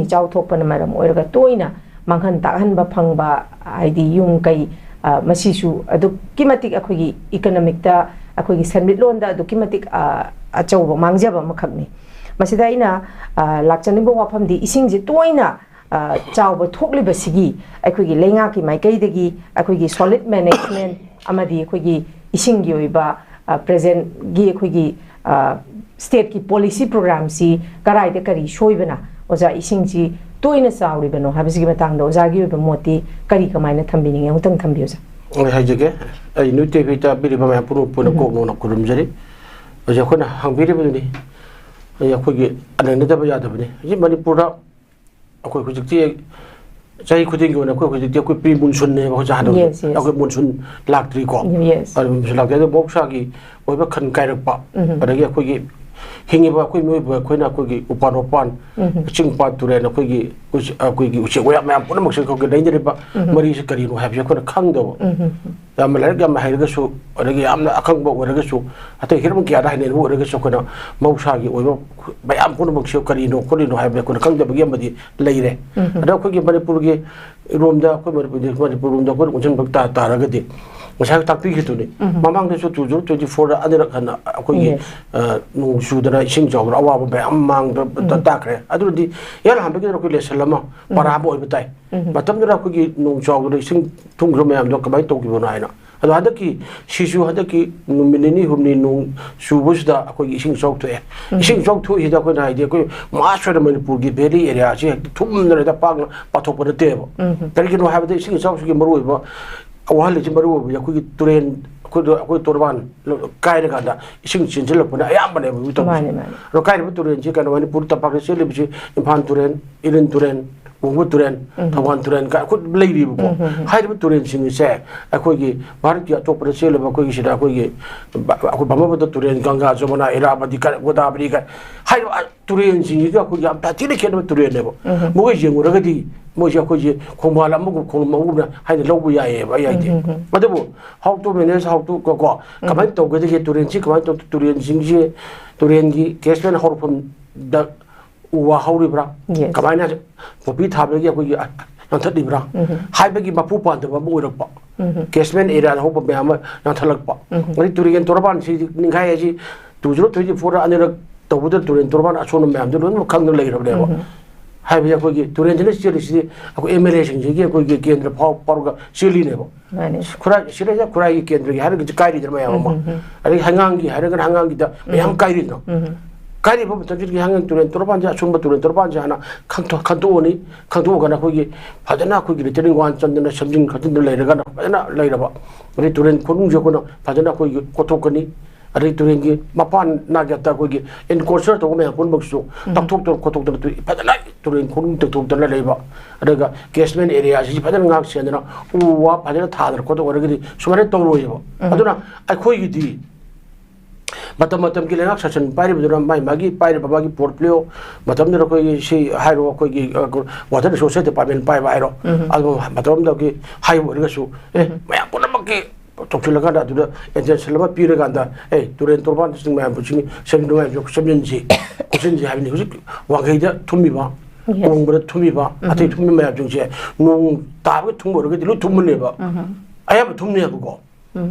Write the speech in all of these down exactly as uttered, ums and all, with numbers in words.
ꯏꯆꯥꯎ ꯊꯣꯛꯄꯅ ꯃꯔꯝ ꯑꯣꯏꯔꯒ ꯇꯣꯏꯅ ꯃꯥꯡꯍꯟ ꯇꯥꯛꯍꯟꯕ ꯐꯪꯕ, ꯍꯥꯏꯗꯤ ꯌꯨꯝ ꯀꯩ, ꯑ, ꯃꯁꯤꯁꯨ ꯑꯗꯨꯛꯀꯤ ꯃꯇꯤꯛ ꯑꯩꯈꯣꯏꯒꯤ ꯏꯀꯅꯣꯃꯤꯛꯇ, ꯑꯩꯈꯣꯏꯒꯤ ꯁꯦꯟꯃꯤꯠꯂꯣꯟꯗ ꯑꯗꯨꯛꯀꯤ ꯃꯇꯤꯛ, ꯑ, ꯑꯆꯧꯕ ꯃꯥꯡꯖꯕ ꯑꯃꯈꯛꯅꯤ꯫ ꯃꯁꯤꯗ ꯑꯩꯅ, ꯑ, ꯂꯥꯛꯆꯅꯤꯡꯕ ꯋꯥꯐꯝꯗꯤ, ꯏꯁꯤꯡꯁꯤ ꯇꯣꯏꯅ, ꯑ, ꯆꯥꯎꯕ ꯊꯣꯛꯂꯤꯕꯁꯤꯒꯤ ꯑꯩꯈꯣꯏꯒꯤ ꯂꯩꯉꯥꯛꯀꯤ ꯃꯥꯏꯀꯩꯗꯒꯤ ꯑꯩꯈꯣꯏꯒꯤ solid management ꯑꯃꯗꯤ ꯑꯩꯈꯣꯏꯒꯤ ꯏꯁꯤꯡꯒꯤ ꯑꯣꯏꯕ, ꯑ, presentꯒꯤ ꯑꯩꯈꯣꯏꯒꯤ, ꯑ, stateꯀꯤ policy programꯁꯤ ꯀꯔꯥꯏꯗ ꯀꯔꯤ ꯁꯣꯏꯕꯅ, ꯑꯣꯖꯥ, ꯏꯁꯤꯡꯁꯤ ꯇꯣꯏꯅ ꯆꯥꯎꯔꯤꯕꯅꯣ ꯍꯥꯏꯕꯁꯤꯒꯤ ꯃꯇꯥꯡꯗ ꯑꯣꯖꯥꯒꯤ ꯑꯣꯏꯕ ꯃꯣꯠꯇꯤ ꯀꯔꯤ, ꯀꯃꯥꯏꯅ ꯊꯝꯕꯤꯅꯤꯡꯉꯤ? ꯑꯃꯨꯛꯇꯪ ꯊꯝꯕꯤꯌꯨ, ꯑꯣꯖꯥ꯫ ꯑꯩ ꯍꯥꯏꯖꯒꯦ, ꯑꯩ ꯅꯣꯏ ꯇꯦꯕꯤꯗ ꯄꯤꯔꯤꯕ ꯃꯌꯥꯝ ꯄꯨꯝꯅꯃꯛꯄꯨ ꯎꯝ꯫ ꯀꯣꯛ ꯅꯧꯅ ꯈꯨꯔꯨꯝꯖꯔꯤ꯫ ꯍꯧꯖꯤꯛ ꯑꯩꯈꯣꯏꯅ ꯍꯪꯕꯤꯔꯤꯕꯗꯨꯅꯤ, ꯑꯩ ꯑꯩꯈꯣꯏꯒꯤ ꯅꯩꯅꯗꯕ ꯌꯥꯗꯕꯅꯤ꯫ ꯍꯧꯖꯤꯛ ꯃꯅꯤꯄꯨꯔꯗ ꯑꯩꯈꯣꯏ ꯍꯧꯖꯤꯛꯇꯤ ꯆꯍꯤ ꯈꯨꯗꯤꯡꯒꯤ ꯑꯣꯏꯅ ꯑꯩꯈꯣꯏ ꯍꯧꯖꯤꯛꯇꯤ ꯑꯩꯈꯣꯏ pre monsoonꯅꯦꯕ ꯍꯧꯖꯤꯛ ꯍꯥꯟꯅ ꯍꯧꯖꯤꯛ꯫ Yes, yes. ꯑꯩꯈꯣꯏ monsoon ꯂꯥꯛꯇ꯭ꯔꯤꯀꯣ꯫ Yes. ꯑꯗꯨ monsoon ꯂꯥꯛꯇ꯭ꯔꯤ, ꯑꯗꯨ ꯃꯍꯧꯁꯥꯒꯤ ꯑꯣꯏꯕ ꯈꯟ ꯀꯥꯏꯔꯛꯄ, ꯎꯝ꯫ ꯑꯗꯒꯤ ꯑꯩꯈꯣꯏꯒꯤ ꯍꯤꯡꯉꯤꯕ ꯑꯩꯈꯣꯏ ꯃꯤꯑꯣꯏꯕ ꯑꯩꯈꯣꯏꯅ ꯑꯩꯈꯣꯏꯒꯤ ꯎꯄꯥꯟ ꯋꯥꯄꯥꯟ, ꯎꯝ꯫ ꯆꯤꯡ ꯄꯥꯠ ꯇꯨꯔꯦꯜ, ꯑꯩꯈꯣꯏꯒꯤ ꯎꯆ-, ꯑꯩꯈꯣꯏꯒꯤ ꯎꯆꯦꯛ ꯋꯥꯌꯥ ꯃꯌꯥꯝ ꯄꯨꯝꯅꯃꯛꯁꯦ ꯑꯩꯈꯣꯏꯒꯤ ꯂꯩꯅꯔꯤꯕ ꯎꯝ꯫ ꯃꯔꯤꯁꯦ ꯀꯔꯤꯅꯣ ꯍꯥꯏꯕꯁꯦ ꯑꯩꯈꯣꯏꯅ ꯈꯪꯗꯕ꯫ ꯎꯝ꯫ ꯌꯥꯝꯅ ꯂꯥꯏꯔꯤꯛ ꯌꯥꯝꯅ ꯍꯩꯔꯒꯁꯨ, ꯑꯗꯒꯤ ꯌꯥꯝꯅ ꯑꯈꯪꯕ ꯑꯣꯏꯔꯒꯁꯨ, ꯑꯇꯩ ꯍꯤꯔꯝ ꯀꯌꯥꯗ ꯍꯩꯅꯔꯤꯕ ꯑꯣꯏꯔꯒꯁꯨ, ꯑꯩꯈꯣꯏꯅ ꯃꯍꯧꯁꯥꯒꯤ ꯑꯣꯏꯕ ꯃꯌꯥꯝ ꯄꯨꯝꯅꯃꯛꯁꯦ ꯀꯔꯤꯅꯣ ꯈꯣꯠꯂꯤꯅꯣ ꯍꯥꯏꯕ ꯑꯩꯈꯣꯏꯅ ꯈꯪꯗꯕꯒꯤ ꯑꯃꯗꯤ ꯂꯩꯔꯦ꯫ ꯎꯝ꯫ ꯑꯗꯣ ꯑꯩꯈꯣꯏꯒꯤ ꯃꯅꯤꯄꯨꯔꯒꯤ ꯔꯣꯝꯗ, ꯑꯩꯈꯣꯏ ꯃꯅꯤꯄꯨꯔꯗꯤ, ꯃꯅꯤꯄꯨꯔ ꯔꯣꯝꯗ ꯑꯩꯈꯣꯏꯅ ꯑꯣꯟꯁꯤꯟꯕ ꯇꯥ-, ꯇꯥꯔꯒꯗꯤ, ꯉꯁꯥꯏ ꯇꯥꯛꯄꯤꯈꯤꯗꯨꯅꯤ꯫ ꯎꯝ꯫ ꯃꯃꯥꯡꯗꯁꯨ two thousand twenty fourꯗ ꯑꯅꯤꯔꯛ ꯍꯟꯅ ꯑꯩꯈꯣꯏꯒꯤ, Yes. ꯑ, ꯅꯣꯡ ꯆꯨꯗꯅ ꯏꯁꯤꯡ ꯆꯥꯎꯗꯅ ꯑꯋꯥꯕ ꯃꯌꯥꯝ ꯃꯥꯡꯗ ꯎꯝ꯫ ꯇꯥꯈ꯭ꯔꯦ꯫ ꯑꯗꯨꯅꯗꯤ ꯏꯍꯥꯟ ꯍꯥꯟꯕꯒꯤꯗ ꯑꯩꯈꯣꯏ lesson ꯑꯃ, ꯎꯝ꯫ ꯄꯔꯥ ꯑꯃ ꯑꯣꯏꯕ ꯇꯥꯏ꯫ ꯎꯝ꯫ ꯃꯇꯝꯗꯨꯗ ꯑꯩꯈꯣꯏꯒꯤ ꯅꯣꯡ ꯆꯥꯎꯗꯅ ꯏꯁꯤꯡ ꯊꯨꯝꯈ꯭ꯔꯕ ꯃꯌꯥꯝꯗꯣ ꯀꯃꯥꯏꯅ ꯇꯧꯈꯤꯕꯅꯣ ꯍꯥꯏꯅ꯫ ꯑꯗꯣ ꯍꯟꯗꯛꯀꯤ, ꯁꯤꯁꯨ ꯍꯟꯗꯛꯀꯤ ꯅꯨꯃꯤꯠ ꯅꯤꯅꯤ ꯍꯨꯝꯅꯤ ꯅꯣꯡ ꯆꯨꯕꯁꯤꯗ ꯑꯩꯈꯣꯏꯒꯤ ꯏꯁꯤꯡ ꯏꯆꯥꯎ ꯊꯣꯛꯑꯦ꯫ ꯎꯝ꯫ ꯏꯁꯤꯡ ꯏꯆꯥꯎ ꯊꯣꯛꯏꯁꯤꯗ ꯑꯩꯈꯣꯏꯅ ꯍꯥꯏꯗꯤ ꯑꯩꯈꯣꯏ mass ꯑꯣꯏꯅ ꯃꯅꯤꯄꯨꯔꯒꯤ valley areaꯁꯤ ꯍꯦꯛꯇ ꯊꯨꯝꯗꯅ ꯍꯦꯛꯇ ꯄꯥꯛꯅ ꯄꯥꯊꯣꯛꯄ ꯅꯠꯇꯦꯕ꯫ ꯎꯝ꯫ ꯀꯔꯤꯒꯤꯅꯣ ꯍꯥꯏꯕꯗ ꯏꯁꯤꯡ ꯏꯆꯥꯎꯁꯤꯒꯤ ꯃꯔꯨꯑꯣꯏꯕ ꯋꯥꯍꯜꯂꯤꯁꯤ, ꯃꯔꯨꯑꯣꯏꯕ ꯑꯩꯈꯣꯏꯒꯤ ꯇꯨꯔꯦꯟ, ꯑꯩꯈꯣꯏꯗ, ꯑꯩꯈꯣꯏ ꯇꯣꯔꯕꯥꯟ ꯀꯥꯏꯔꯀꯥꯟꯗ ꯏꯁꯤꯡ ꯆꯦꯟꯁꯤꯜꯂꯛꯄꯅ ꯑꯌꯥꯝꯕꯅꯦꯕ ꯍꯧꯖꯤꯛ ꯇꯧꯔꯤꯁꯦ꯫ ꯃꯥꯅꯦ, ꯃꯥꯅꯦ꯫ ꯑꯗꯣ ꯀꯥꯏꯔꯤꯕ ꯇꯨꯔꯦꯟꯁꯤ ꯀꯩꯅꯣ, ꯃꯅꯤꯄꯨꯔ ꯇꯝꯄꯥꯛꯇ ꯆꯦꯜꯂꯤꯕꯁꯤ ꯏꯝꯐꯥꯜ ꯇꯨꯔꯦꯟ, ꯏꯔꯤꯜ ꯇꯨꯔꯦꯟ, ꯋꯥꯡꯒꯣꯏ ꯇꯨꯔꯦꯟ, ꯎꯝ꯫ ꯊꯧꯕꯥꯜ ꯇꯨꯔꯦꯟ ꯀꯥꯏ ꯑꯩꯈꯣꯏ ꯂꯩꯔꯤꯕꯀꯣ꯫ ꯎꯝ, ꯎꯝ, ꯎꯝ꯫ ꯍꯥꯏꯔꯤꯕ ꯇꯨꯔꯦꯟꯁꯤꯡ ꯑꯁꯦ ꯑꯩꯈꯣꯏꯒꯤ ꯚꯥꯔꯠꯀꯤ ꯑꯇꯣꯞꯄꯗ ꯆꯦꯜꯂꯤꯕ ꯑꯩꯈꯣꯏꯒꯤ ꯁꯤꯗ ꯑꯩꯈꯣꯏꯒꯤ ꯕ-, ꯑꯩꯈꯣꯏ ꯕ꯭ꯔꯍ꯭ꯃꯄꯨꯇ꯭ꯔ ꯇꯨꯔꯦꯟ, ꯒꯪꯒꯥ, ꯖꯃꯨꯅꯥ, ꯏꯔꯥꯕꯇꯤ ꯀꯥꯏ, ꯒꯣꯗꯥꯕꯔꯤ ꯀꯥꯏ ꯍꯥꯏꯔꯤꯕ ꯇꯨꯔꯦꯟꯁꯤꯡꯁꯤꯒ ꯑꯩꯈꯣꯏꯒꯤ ꯌꯥꯝ ꯁꯥꯊꯤꯅ ꯈꯦꯠꯅꯕ ꯇꯨꯔꯦꯟꯅꯦꯕ꯫ ꯎꯝ꯫ ꯃꯈꯣꯏ ꯌꯦꯡꯉꯨꯔꯒꯗꯤ ꯃꯣꯏꯁꯦ ꯑꯩꯈꯣꯏꯁꯦ ꯈꯣꯡꯕꯥꯜ ꯑꯃꯒꯨꯝ, ꯈꯣꯡ ꯑꯃꯒꯨꯝꯅ ꯍꯥꯏꯅ ꯂꯧꯕ ꯌꯥꯏꯌꯦꯕ ꯑꯩ ꯍꯥꯏꯗꯤ꯫ ꯎꯝ, ꯎꯝ, ꯎꯝ꯫ ꯑꯗꯨꯕꯨ how to manage, how to ꯀꯣ, ꯀꯣ, ꯎꯝ꯫ ꯀꯃꯥꯏꯅ ꯇꯧꯒꯗꯒꯦ, ꯇꯨꯔꯦꯟꯁꯤ ꯀꯃꯥꯏꯅ ꯇꯧ-, ꯇꯨꯔꯦꯟꯁꯤꯡꯁꯤ, ꯇꯨꯔꯦꯟꯒꯤ catchment ꯍꯧꯔꯛꯐꯝꯗ ꯎ ꯋꯥ ꯍꯧꯔꯤꯕ꯭ꯔꯥ, ꯀꯃꯥꯏꯅ ꯄꯣꯄꯤ ꯊꯥꯕꯗꯒꯤ ꯑꯩꯈꯣꯏꯒꯤ ꯌꯥꯟꯊꯠꯂꯤꯕ꯭ꯔꯥ ꯍꯥꯏꯕꯒꯤ ꯃꯄꯨ ꯄꯥꯟꯗꯕ ꯑꯃ ꯑꯣꯏꯔꯛꯄ, ꯀꯦꯁꯃꯦꯟ ꯑꯦꯔꯤꯌꯥꯗ ꯍꯧꯕ ꯃꯌꯥꯝ ꯑꯃ ꯌꯥꯟꯊꯠꯂꯛꯄ, ꯑꯗꯩ ꯇꯨꯔꯦꯟ ꯇꯣꯔꯕꯥꯟꯁꯤ ꯅꯤꯡꯈꯥꯏ ꯍꯥꯏꯁꯤ ꯇꯨ ꯖꯤꯔꯣ ꯇ꯭ꯋꯦꯟꯇꯤ ꯐꯣꯔꯗ ꯑꯅꯤꯔꯛ ꯇꯧꯕꯗ ꯇꯨꯔꯦꯟ ꯇꯣꯔꯕꯥꯟ ꯑꯁꯣꯟꯕ ꯃꯌꯥꯝꯗꯨ ꯂꯣꯏꯅꯃꯛ ꯈꯪꯗꯅ ꯂꯩꯔꯕꯅꯦꯕ꯫ ꯍꯥꯏꯕꯗꯤ ꯑꯩꯈꯣꯏꯒꯤ ꯇꯨꯔꯦꯟꯁꯤꯅ ꯆꯦꯜꯂꯤꯁꯤꯗꯤ ꯑꯩꯈꯣꯏ ꯑꯦꯝ ꯑꯦꯜ ꯑꯦꯁꯤꯡꯁꯤꯒꯤ ꯑꯩꯈꯣꯏꯒꯤ ꯀꯦꯟꯗ꯭ꯔ ꯐꯥꯎ ꯐꯥꯎꯔꯒ ꯆꯦꯜꯂꯤꯅꯦꯕ꯫ ꯈꯨꯔꯥꯏ ꯁꯤꯗꯩꯗ ꯈꯨꯔꯥꯏꯒꯤ ꯀꯦꯟꯗ꯭ꯔꯒꯤ ꯍꯥꯏꯔꯒꯗꯤ ꯀꯥꯏꯔꯤꯗꯅ ꯃꯌꯥꯝ ꯑꯃ, ꯑꯗꯒꯤ ꯍꯩꯉꯥꯡꯒꯤ ꯍꯥꯏꯔꯒꯅ ꯍꯩꯉꯥꯡꯒꯤꯗ ꯃꯌꯥꯝ ꯀꯥꯏꯔꯤꯗꯅ꯫ ꯀꯥꯏꯔꯤꯕ ꯃꯇꯝꯁꯤꯗꯒꯤ ꯍꯩꯉꯥꯡ ꯇꯨꯔꯦꯟ ꯇꯣꯔꯕꯥꯟꯁꯦ, ꯑꯁꯣꯟꯕ ꯇꯨꯔꯦꯟ ꯇꯣꯔꯕꯥꯟꯁꯦ ꯍꯥꯟꯅ ꯈꯪꯗꯣꯛ-, ꯈꯟꯗꯣꯛꯑꯅꯤ꯫ ꯈꯪꯗꯣꯛꯑꯒꯅ ꯑꯩꯈꯣꯏꯒꯤ ꯐꯖꯅ ꯑꯩꯈꯣꯏꯒꯤ ꯂꯦꯇꯔꯤꯟ ꯋꯥꯟ ꯆꯟꯗꯅ ꯁꯦꯝꯖꯤꯟ ꯈꯣꯠꯆꯤꯟꯗꯅ ꯂꯩꯔꯒꯅ ꯐꯖꯅ ꯂꯩꯔꯕ, ꯑꯗꯩ ꯇꯨꯔꯦꯟ ꯈꯣꯡꯅꯨꯡꯁꯦ ꯑꯩꯈꯣꯏꯅ ꯐꯖꯅ ꯑꯩꯈꯣꯏꯒꯤ ꯀꯣꯠꯊꯣꯛꯀꯅꯤ꯫ ꯑꯗꯩ ꯇꯨꯔꯦꯟꯒꯤ ꯃꯄꯥꯟ ꯅꯥꯒꯦꯠꯇ ꯑꯩꯈꯣꯏꯒꯤ ꯏꯟꯀꯣꯔꯆꯔ ꯇꯧꯕ ꯃꯌꯥꯝ ꯄꯨꯝꯅꯃꯛꯁꯨ ꯇꯧꯊꯣꯛꯇꯅ ꯈꯣꯠꯇꯣꯛꯇꯅ ꯇꯨ-, ꯐꯖꯅ ꯇꯨꯔꯦꯟ ꯈꯣꯡꯅꯨꯡ ꯇꯧꯊꯣꯛꯇꯅ ꯂꯩꯕ, ꯑꯗꯨꯒ ꯀꯦꯁꯃꯦꯟ ꯑꯦꯔꯤꯌꯥꯁꯤꯁꯨ ꯐꯖꯅ ꯉꯥꯛ ꯁꯦꯟꯗꯅ ꯎ ꯋꯥ ꯐꯖꯅ ꯊꯥꯗꯅ ꯈꯣꯠꯇꯅ ꯑꯣꯏꯔꯒꯗꯤ ꯁꯨꯃꯥꯏꯅ ꯇꯧꯔꯣꯏꯕ꯫ ꯑꯗꯨꯅ ꯑꯩꯈꯣꯏꯒꯤꯗꯤ ꯃꯇꯝ ꯃꯇꯝꯒꯤ ꯂꯩꯉꯥꯛ ꯁꯥꯁꯟ ꯄꯥꯏꯔꯤꯕꯗꯨꯅ ꯃꯥꯏ ꯃꯥꯒꯤ ꯄꯥꯏꯔꯤꯕ ꯃꯥꯒꯤ ꯄꯣꯔꯠꯐꯣꯂꯤꯑꯣ ꯃꯇꯝꯗꯨꯗ ꯑꯩꯈꯣꯏꯒꯤ ꯁꯤ ꯍꯥꯏꯔꯣ, ꯑꯩꯈꯣꯏꯒꯤ, ꯑ, ꯋꯥꯇꯔ ꯔꯤꯁꯣꯔꯁꯦꯁ ꯗꯤꯄꯥꯔꯠꯃꯦꯟ ꯄꯥꯏꯕ ꯍꯥꯏꯔꯣ, ꯑꯗꯨ ꯃꯇꯝꯗꯨꯗꯒꯤ ꯍꯥꯏꯕ ꯑꯣꯏꯔꯒꯁꯨ, ꯑꯦ, ꯃꯌꯥꯝ ꯄꯨꯝꯅꯃꯛꯀꯤ ꯆꯣꯡꯁꯤꯜꯂꯀꯥꯟꯗ ꯑꯗꯨꯗ ꯑꯦꯇꯦꯟꯁꯟ ꯑꯃ ꯄꯤꯔꯀꯥꯟꯗ, ꯑꯦ, ꯇꯨꯔꯦꯟ ꯇꯣꯔꯕꯥꯟꯁꯤꯡ ꯃꯌꯥꯝꯕꯨ ꯁꯤꯡ-, ꯁꯦꯝꯖꯤꯟꯅꯤꯡꯉꯥꯏ ꯁꯦꯝꯖꯤꯟꯁꯤ, ꯈꯣꯠꯆꯤꯟꯁꯤ ꯍꯥꯏꯕꯅꯤ꯫ ꯍꯧꯖꯤꯛ ꯋꯥꯡꯈꯩꯗ ꯊꯨꯝꯃꯤꯕ, ꯀꯣꯡꯕꯗ ꯊꯨꯝꯃꯤꯕ, ꯑꯇꯩ ꯊꯨꯝꯃꯤꯕ ꯃꯌꯥꯝꯁꯤꯡꯁꯦ ꯅꯣꯡ ꯇꯥꯕꯒꯤ ꯊꯨꯝꯕ ꯑꯣꯏꯔꯒꯗꯤ ꯂꯣꯏ ꯊꯨꯝꯕꯅꯦꯕ꯫ ꯑꯌꯥꯝꯕ ꯊꯨꯝꯅꯦꯕꯀꯣ꯫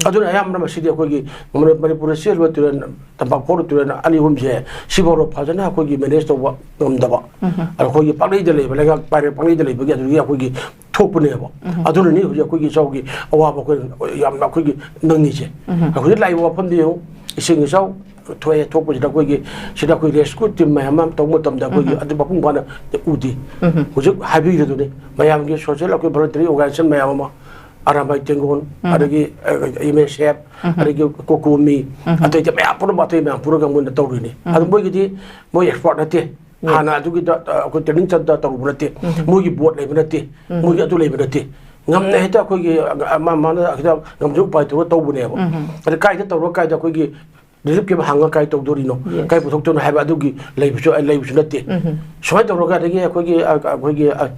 ꯑꯗꯨꯅ ꯑꯌꯥꯝꯕꯅ ꯃꯁꯤꯗꯤ ꯑꯩꯈꯣꯏꯒꯤ ꯃꯅꯤ-, ꯃꯅꯤꯄꯨꯔꯗ ꯆꯦꯜꯂꯤꯕ ꯇꯨꯔꯦꯟ, ꯇꯝꯄꯥꯛ ꯐꯥꯎꯔꯤꯕ ꯇꯨꯔꯦꯟ ꯑꯅꯤ ꯑꯍꯨꯝꯁꯦ ꯁꯤꯐꯥꯎꯗ ꯐꯖꯅ ꯑꯩꯈꯣꯏꯒꯤ ꯃꯦꯅꯦꯖ ꯇꯧꯕ ꯉꯝꯗꯕ, ꯑꯗ ꯑꯩꯈꯣꯏꯒꯤ ꯄꯥꯛꯂꯩꯗ ꯂꯩꯕ, ꯂꯩꯉꯥꯛ ꯄꯥꯏꯔꯦ ꯄꯥꯛꯂꯩꯗ ꯂꯩꯕꯒꯤ ꯑꯗꯨꯒꯤ ꯑꯩꯈꯣꯏꯒꯤ ꯊꯣꯛꯄꯅꯦꯕ꯫ ꯑꯗꯨꯅꯅꯤ ꯍꯧꯖꯤꯛ ꯑꯩꯈꯣꯏꯒꯤ ꯏꯆꯥꯎꯒꯤ ꯑꯋꯥꯕ ꯑꯩꯈꯣꯏ ꯌꯥꯝꯅ ꯑꯩꯈꯣꯏꯒꯤ ꯅꯪꯉꯤꯁꯦ꯫ ꯍꯧꯖꯤꯛ ꯂꯥꯛꯏꯕ ꯋꯥꯐꯝꯗꯤ ꯌꯦꯡꯉꯨ, ꯏꯁꯤꯡ ꯏꯆꯥꯎ ꯊꯣꯛꯑꯦ, ꯊꯣꯛꯄꯁꯤꯗ ꯑꯩꯈꯣꯏꯒꯤ, ꯁꯤꯗ ꯑꯩꯈꯣꯏ ꯔꯦꯁꯀ꯭ꯌꯨ ꯇꯤꯝ ꯃꯌꯥꯝ ꯑꯃ ꯇꯧꯕ ꯃꯇꯝꯗ ꯑꯩꯈꯣꯏꯒꯤ ꯑꯗꯨ ꯃꯄꯨꯡ ꯐꯥꯅ ꯎꯗꯦ꯫ ꯍꯧꯖꯤꯛ ꯍꯥꯏꯕꯤꯔꯤꯗꯨꯅꯤ, ꯃꯌꯥꯝꯒꯤ ꯁꯣꯁꯤꯌꯦꯜ ꯑꯩꯈꯣꯏ ꯚꯣꯂꯨꯟꯇꯔꯤ ꯑꯣꯔꯒꯅꯥꯏꯖꯦꯁꯟ ꯃꯌꯥꯝ ꯑꯃ, ꯑꯔꯥꯝꯕꯥꯏ ꯇꯦꯡꯒꯣꯜ, ꯑꯗꯒꯤ, ꯑ, ꯑꯦꯝ ꯑꯦꯁ ꯑꯦꯐ, ꯑꯗꯒꯤ ꯀꯣꯀꯣꯃꯤ, ꯑꯇꯩ ꯃꯌꯥꯝ ꯄꯨꯝꯅꯃꯛ, ꯑꯇꯩ ꯃꯌꯥꯝ ꯄꯨꯔꯒ ꯃꯣꯏꯅ ꯇꯧꯔꯤꯅꯤ꯫ ꯑꯗꯨ ꯃꯣꯏꯒꯤꯗꯤ ꯃꯣꯏ ꯑꯦꯛꯁꯄꯥꯔꯠ ꯅꯠꯇꯦ꯫ ꯍꯥꯟꯅ ꯑꯗꯨꯒꯤꯗ, ꯑ, ꯑꯩꯈꯣꯏ ꯇ꯭ꯔꯦꯅꯤꯡ ꯆꯠꯇ ꯇꯧꯔꯨꯕ ꯅꯠꯇꯦ꯫ ꯃꯣꯏꯒꯤ ꯕꯣꯔꯗ ꯂꯩꯕ ꯅꯠꯇꯦ꯫ ꯃꯣꯏꯒꯤ ꯑꯗꯨ ꯂꯩꯕ ꯅꯠꯇꯦ꯫ ꯉꯝꯅ ꯍꯦꯛꯇ ꯑꯩꯈꯣꯏꯒꯤ, ꯑ, ꯃꯥ-, ꯃꯥꯅ ꯍꯦꯛꯇ ꯉꯝꯖ ꯎꯄꯥꯏ ꯇꯧꯔꯒ ꯇꯧꯕꯅꯦꯕ꯫ ꯑꯗ ꯀꯥꯏꯗ ꯇꯧꯔ ꯀꯥꯏꯗ ꯑꯩꯈꯣꯏꯒꯤ ꯔꯤꯂꯤꯐ ꯀꯦꯝ ꯍꯥꯡꯉ ꯀꯥꯏ ꯇꯧꯗꯣꯔꯤꯅꯣ? ꯀꯥꯏ ꯄꯨꯊꯣꯛꯇꯣꯏꯅꯣ ꯍꯥꯏꯕ ꯑꯗꯨꯒꯤ ꯂꯩꯕꯁꯨ, ꯂꯩꯕꯁꯨ ꯅꯠꯇꯦ꯫ ꯁꯨꯃꯥꯏꯅ ꯇꯧꯔꯒ ꯑꯗꯒꯤ ꯑꯩꯈꯣꯏꯒꯤ, ꯑ, ꯑꯩꯈꯣꯏꯒꯤ, ꯑ,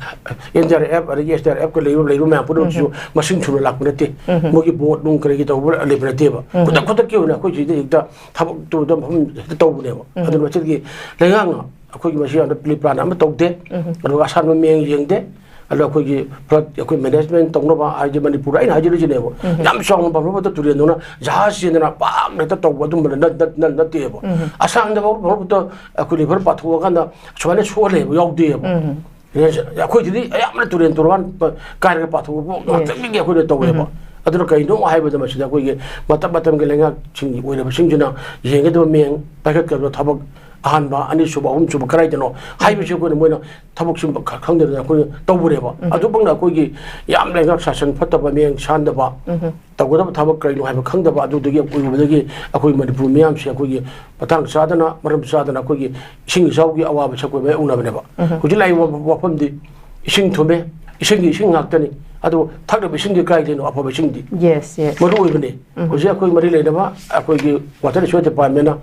ꯑꯦꯟ ꯗꯤ ꯑꯥꯔ ꯑꯦꯐ ꯑꯗꯒꯤ ꯑꯦꯁ ꯗꯤ ꯑꯥꯔ ꯑꯦꯐꯀ ꯂꯩꯔꯤꯕ, ꯂꯩꯔꯤꯕ ꯃꯌꯥꯝ ꯄꯨꯝꯅꯃꯛꯁꯤꯁꯨ ꯃꯁꯤꯡ ꯁꯨꯅ ꯂꯥꯛꯄ ꯅꯠꯇꯦ꯫ ꯃꯣꯏꯒꯤ ꯕꯣꯔꯗ ꯅꯨꯡ ꯀꯔꯤꯒꯤ ꯇꯧꯕ ꯂꯩꯕ ꯅꯠꯇꯦꯕ꯫ ꯈꯨꯗꯛ ꯈꯨꯗꯛꯀꯤ ꯑꯣꯏꯅ ꯑꯩꯈꯣꯏ ꯁꯤꯗ ꯍꯦꯛꯇ ꯊꯕꯛ ꯇꯧꯕꯗ ꯃꯐꯝ ꯍꯦꯛꯇ ꯇꯧꯕꯅꯦꯕ꯫ ꯑꯗꯨꯅ ꯃꯁꯤꯗꯒꯤ ꯂꯩꯉꯥꯛꯅ ꯑꯩꯈꯣꯏꯒꯤ ꯃꯁꯤ ꯌꯥꯝꯅ ꯄ꯭ꯂꯤ ꯄ꯭ꯂꯥꯟ ꯑꯃ ꯇꯧꯗꯦ꯫ ꯑꯗꯨꯒ ꯑꯁꯥꯟꯕ ꯃꯤꯠꯌꯦꯡ ꯌꯦꯡꯗꯦ꯫ ꯑꯗꯣ ꯑꯩꯈꯣꯏꯒꯤ flood, ꯑꯩꯈꯣꯏ management ꯇꯧꯅꯕ ꯍꯥꯏꯗꯤ ꯃꯅꯤꯄꯨꯔ ꯑꯩꯅ ꯍꯥꯏꯖꯔꯤꯁꯤꯅꯦꯕ꯫ ꯌꯥꯝ ꯆꯥꯎꯅ ꯄꯟꯕ ꯃꯇꯝꯗ ꯇꯨꯔꯦꯜꯗꯧꯅ ꯖꯍꯥꯖ ꯆꯦꯟꯗꯅ ꯄꯥꯛ ꯍꯦꯛꯇ ꯇꯧꯕ ꯑꯗꯨꯝꯕ ꯅꯠ-, ꯅꯠ-, ꯅꯠ-, ꯅꯠꯇꯦꯕ꯫ ꯑꯁꯥꯡꯗ ꯐꯥꯎ-, ꯐꯥꯎꯕꯗ ꯑꯩꯈꯣꯏ river ꯄꯥꯊꯣꯛꯑꯀꯥꯟꯗ ꯁꯨꯃꯥꯏꯅ ꯁꯣꯛꯍꯜꯂꯦꯕ ꯌꯥꯎꯗꯦꯕ꯫ ꯑꯩꯈꯣꯏꯁꯤꯗꯤ ꯑꯌꯥꯝꯕꯅ ꯇꯨꯔꯦꯜ ꯇꯣꯔꯕꯥꯟ ꯄ-, ꯀꯥꯏꯔꯒ ꯄꯥꯊꯣꯛꯄ ꯉꯥꯛꯇꯅꯤꯒꯤ ꯑꯩꯈꯣꯏꯅ ꯇꯧꯋꯦꯕ꯫ ꯑꯗꯨꯅ ꯀꯩꯅꯣ ꯍꯥꯏꯕꯗ ꯃꯁꯤꯗ ꯑꯩꯈꯣꯏꯒꯤ ꯃꯇꯝ ꯃꯇꯝꯒꯤ ꯂꯩꯉꯥꯛꯁꯤꯡꯒꯤ ꯑꯣꯏꯔꯕꯁꯤꯡꯁꯤꯅ ꯌꯦꯡꯒꯗꯕ ꯃꯤꯠꯌꯦꯡ ꯄꯥꯏꯈꯠꯀꯗꯕ ꯊꯕꯛ ꯑꯍꯥꯟꯕ, ꯑꯅꯤꯁꯨꯕ, ꯑꯍꯨꯝꯁꯨꯕ ꯀꯗꯥꯏꯗꯅꯣ ꯍꯥꯏꯕꯁꯤ ꯑꯩꯈꯣꯏꯅ ꯃꯣꯏꯅ ꯊꯕꯛ ꯁꯤꯟꯕ ꯈ-, ꯈꯪꯗꯗꯅ ꯑꯩꯈꯣꯏꯅ ꯇꯧꯕꯅꯦꯕ꯫ ꯑꯗꯨꯃꯛꯅ ꯑꯩꯈꯣꯏꯒꯤ ꯌꯥꯝ ꯂꯩꯉꯥꯛ ꯁꯥꯁꯟ ꯐꯠꯇꯕ, ꯃꯤꯠꯌꯦꯡ ꯁꯥꯟꯗꯕ, ꯇꯧꯒꯗꯕ ꯊꯕꯛ ꯀꯔꯤꯅꯣ ꯍꯥꯏꯕ ꯈꯪꯗꯕ, ꯑꯗꯨꯗꯒꯤ ꯑꯣꯏꯔꯨꯕꯗꯒꯤ ꯑꯩꯈꯣꯏ ꯃꯅꯤꯄꯨꯔ ꯃꯤꯌꯥꯝꯁꯦ ꯑꯩꯈꯣꯏꯒꯤ ꯃꯇꯥꯡ ꯆꯥꯗꯅ, ꯃꯔꯝ ꯆꯥꯗꯅ ꯑꯩꯈꯣꯏꯒꯤ ꯏꯁꯤꯡ ꯏꯆꯥꯎꯒꯤ ꯑꯋꯥꯕꯁꯦ ꯑꯩꯈꯣꯏ ꯃꯥꯌꯣꯛꯅꯕꯅꯦꯕ꯫ ꯍꯧꯖꯤꯛ ꯂꯥꯛꯏꯕ ꯋꯥꯐꯝꯗꯤ ꯏꯁꯤꯡ ꯊꯨꯝꯃꯦ, ꯏꯁꯤꯡꯒꯤ ꯏꯁꯤꯡ ꯉꯥꯛꯇꯅꯤ꯫ ꯑꯗꯨ ꯊꯛꯅꯕ ꯏꯁꯤꯡꯗꯤ ꯀꯥꯏꯗꯩꯅꯣ? ꯑꯐꯕ ꯏꯁꯤꯡꯗꯤ? Yes, yes. ꯃꯔꯨ ꯑꯣꯏꯕꯅꯦ꯫ ꯍꯧꯖꯤꯛ ꯑꯩꯈꯣꯏ ꯃꯔꯤ ꯂꯩꯅꯕ ꯑꯩꯈꯣꯏꯒꯤ water resource department-ꯅ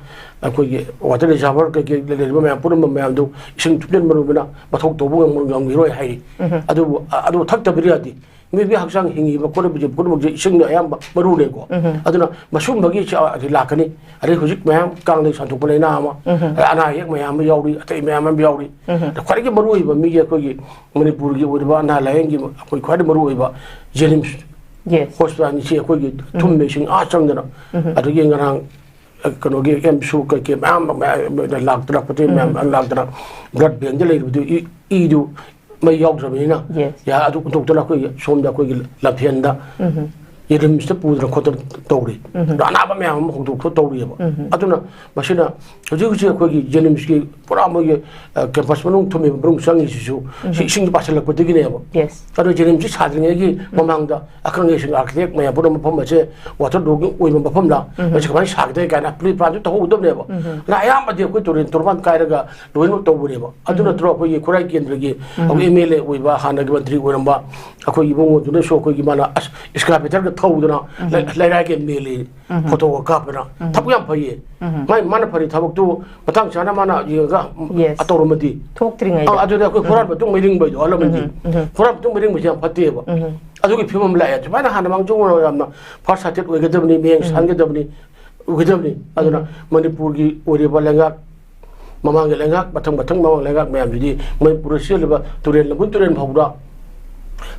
ꯑꯩꯈꯣꯏꯒꯤ water reservoir ꯀꯩꯀꯩ ꯂꯩꯔꯤꯕ ꯃꯌꯥꯝ ꯄꯨꯝꯅꯃꯛ ꯃꯌꯥꯝꯗꯨ ꯏꯁꯤꯡ ꯊꯨꯝꯖꯤꯟꯕ ꯃꯔꯨ ꯑꯣꯏꯕꯅ ꯃꯊꯧ ꯇꯧꯕ ꯉꯝ-, ꯉꯝꯈꯤꯔꯣꯏ ꯍꯥꯏꯔꯤ꯫ ꯑꯗꯨꯕꯨ, ꯑ-, ꯑꯗꯨ ꯊꯛꯇꯕꯗꯤ ꯌꯥꯗꯦ꯫ ꯃꯤꯑꯣꯏꯕꯒꯤ ꯍꯛꯆꯥꯡ ꯍꯤꯡꯉꯤꯕ ꯈꯣꯠꯂꯤꯕꯁꯦ ꯄꯨꯝꯅꯃꯛꯁꯦ ꯏꯁꯤꯡꯅ ꯑꯌꯥꯝꯕ ꯃꯔꯨꯅꯦꯀꯣ꯫ ꯑꯗꯨꯅ ꯃꯁꯨꯝꯕꯒꯤ ꯁꯤ, ꯑ, ꯁꯤ ꯂꯥꯛꯀꯅꯤ꯫ ꯑꯗꯩ ꯍꯧꯖꯤꯛ ꯃꯌꯥꯝ ꯀꯥꯡꯗꯒꯤ ꯁꯟꯗꯣꯛꯄ ꯂꯥꯏꯅꯥ ꯑꯃ, ꯑꯗꯩ ꯑꯅꯥ ꯑꯌꯦꯛ ꯃꯌꯥꯝ ꯑꯃ ꯌꯥꯎꯔꯤ, ꯑꯇꯩ ꯃꯌꯥꯝ ꯑꯃ ꯌꯥꯎꯔꯤ꯫ ꯑꯗ ꯈ꯭ꯋꯥꯏꯗꯒꯤ ꯃꯔꯨ ꯑꯣꯏꯕ ꯃꯤꯒꯤ ꯑꯩꯈꯣꯏꯒꯤ ꯃꯅꯤꯄꯨꯔꯒꯤ ꯑꯣꯏꯔꯤꯕ ꯑꯅꯥ ꯂꯥꯏꯌꯦꯡꯒꯤ ꯑꯩꯈꯣꯏ ꯈ꯭ꯋꯥꯏꯗꯒꯤ ꯃꯔꯨ ꯑꯣꯏꯕ JNIMS Yes. Hospital-ꯁꯤ ꯑꯩꯈꯣꯏꯒꯤ ꯊꯨꯝꯕ ꯏꯁꯤꯡ ꯑꯥ ꯆꯪꯗꯅ, ꯑꯗꯒꯤ ꯉꯔꯥꯡ, ꯑ, ꯀꯩꯅꯣꯒꯤ AIIMS-ꯁꯨ ꯀꯩꯀꯩ ꯃꯌꯥꯝ ꯑꯃ ꯃꯌꯥꯝ ꯂꯥꯛꯇꯅ, ꯄꯣꯠ ꯆꯩ ꯃꯌꯥꯝ ꯑꯃ ꯂꯥꯛꯇꯅ, blood bank-ꯇ ꯂꯩꯔꯤꯕꯗꯨ ꯏ-, ꯏꯗꯨ ꯃꯩ ꯌꯥꯎꯗ꯭ꯔꯕꯅꯤꯅ, Yes. ꯌꯥ-, ꯑꯗꯨ ꯍꯨꯟꯗꯣꯛꯇꯅ ꯑꯩꯈꯣꯏꯒꯤ ꯁꯣꯝꯗ ꯑꯩꯈꯣꯏꯒꯤ ꯂꯝꯐꯦꯟꯗ JNIMS-ꯇ ꯄꯨꯗꯅ ꯈꯣꯠꯇꯅ ꯇꯧꯔꯤ꯫ ꯑꯗꯣ ꯑꯅꯥꯕ ꯃꯌꯥꯝ ꯑꯃ ꯍꯧꯗꯣꯛꯄ ꯇꯧꯔꯤꯑꯕ꯫ ꯑꯗꯨꯅ ꯃꯁꯤꯅ ꯍꯧꯖꯤꯛ ꯍꯧꯖꯤꯛ ꯑꯩꯈꯣꯏꯒꯤ JNIMS-ꯀꯤ ꯄꯨꯔꯥ ꯃꯣꯏꯒꯤ, ꯑ, campus ꯃꯅꯨꯡ ꯊꯨꯝꯃꯤꯕ ꯃꯅꯨꯡ ꯆꯪꯉꯤꯁꯤꯁꯨ ꯁꯤ ꯏꯁꯤꯡꯁꯤ ꯄꯥꯁꯤꯜꯂꯛꯄꯗꯒꯤꯅꯦꯕ꯫ Yes. ꯑꯗꯣ JNIMS-ꯁꯤ ꯁꯥꯗ꯭ꯔꯤꯉꯩꯒꯤ ꯃꯃꯥꯡꯗ ꯑꯈꯪ ꯑꯍꯩꯁꯤꯡ, architect ꯃꯌꯥꯝ ꯄꯨꯝꯅꯃꯛ ꯃꯐꯝ ꯑꯁꯦ water logging ꯑꯣꯏꯕ ꯃꯐꯝꯗ ꯃꯁꯤ ꯀꯃꯥꯏꯅ ꯁꯥꯒꯗꯒꯦ ꯀꯥꯏꯅ plan ꯁꯨ ꯇꯧꯍꯧꯒꯗꯕꯅꯦꯕ꯫ ꯑꯗꯨꯅ ꯑꯌꯥꯝꯕꯗꯤ ꯑꯩꯈꯣꯏ ꯇꯨꯔꯦꯜ ꯇꯣꯔꯕꯥꯟ ꯀꯥꯏꯔꯒ ꯂꯣꯏꯅꯃꯛ ꯇꯧꯕꯅꯦꯕ꯫ ꯑꯗꯨ ꯅꯠꯇ꯭ꯔꯣ ꯑꯩꯈꯣꯏꯒꯤ ꯈꯨꯔꯥꯏ ꯀꯦꯟꯗ꯭ꯔꯒꯤ ꯑꯩꯈꯣꯏ MLA ꯑꯣꯏꯕ ꯍꯥꯟꯅꯒꯤ ꯃꯟꯇ꯭ꯔꯤ ꯑꯣꯏꯔꯝꯕ ꯑꯩꯈꯣꯏꯒꯤ ꯏꯕꯨꯡꯉꯣꯗꯨꯅꯁꯨ ꯑꯩꯈꯣꯏꯒꯤ ꯃꯥꯅ ꯑꯁ excavator-ꯒ ꯊꯧꯗꯅ ꯂꯩ-, ꯂꯩꯔꯥꯏꯒ ꯃꯦꯜꯂꯤ, photo-ꯒ ꯀꯥꯞꯇꯅ꯫ ꯊꯕꯛ ꯌꯥꯝ ꯐꯩꯌꯦ꯫ ꯃꯥꯏ, ꯃꯥꯅ ꯐꯔꯤ ꯊꯕꯛꯇꯨ ꯃꯇꯥꯡ ꯆꯥꯅ ꯃꯥꯅ ꯌꯦꯡꯉꯒ Yes. ꯇꯧꯔꯝꯃꯗꯤ꯫ ꯊꯣꯛꯇ꯭ꯔꯤꯉꯩꯗ꯫ ꯑ, ꯑꯗꯨꯅ ꯑꯩꯈꯣꯏ ꯍꯨꯔꯥꯟꯕ ꯃꯇꯨꯡ ꯃꯩꯔꯤꯡꯕ ꯍꯥꯏꯗꯣ ꯑꯍꯜ ꯂꯃꯟꯒꯤ꯫ ꯍꯨꯔꯥꯟꯕ ꯃꯇꯨꯡ ꯃꯩꯔꯤꯡꯕꯁꯦ ꯌꯥꯝ ꯐꯠꯇꯦꯕ꯫ ꯑꯗꯨꯒꯤ ꯐꯤꯕꯝ ꯂꯥꯛꯑꯦ꯫ ꯁꯨꯃꯥꯏꯅ ꯍꯥꯟꯅ ꯃꯥꯡꯖꯧꯅꯅ ꯌꯥꯝꯅ farsighted ꯑꯣꯏꯒꯗꯕꯅꯤ, ꯃꯤꯠꯌꯦꯡ ꯁꯥꯟꯒꯗꯕꯅꯤ, ꯎꯒꯗꯕꯅꯤ꯫ ꯑꯗꯨꯅ ꯃꯅꯤꯄꯨꯔꯒꯤ ꯑꯣꯏꯔꯤꯕ ꯂꯩꯉꯥꯛ ꯃꯃꯥꯡꯒꯤ ꯂꯩꯉꯥꯛ, ꯃꯊꯪ ꯃꯊꯪ ꯃꯃꯥꯡ ꯂꯩꯉꯥꯛ ꯃꯌꯥꯝꯁꯤꯗꯤ ꯃꯅꯤꯄꯨꯔꯗ ꯆꯦꯜꯂꯤꯕ ꯇꯨꯔꯦꯜ, ꯂꯝꯕꯨꯟ ꯇꯨꯔꯦꯜ ꯐꯥꯎꯗ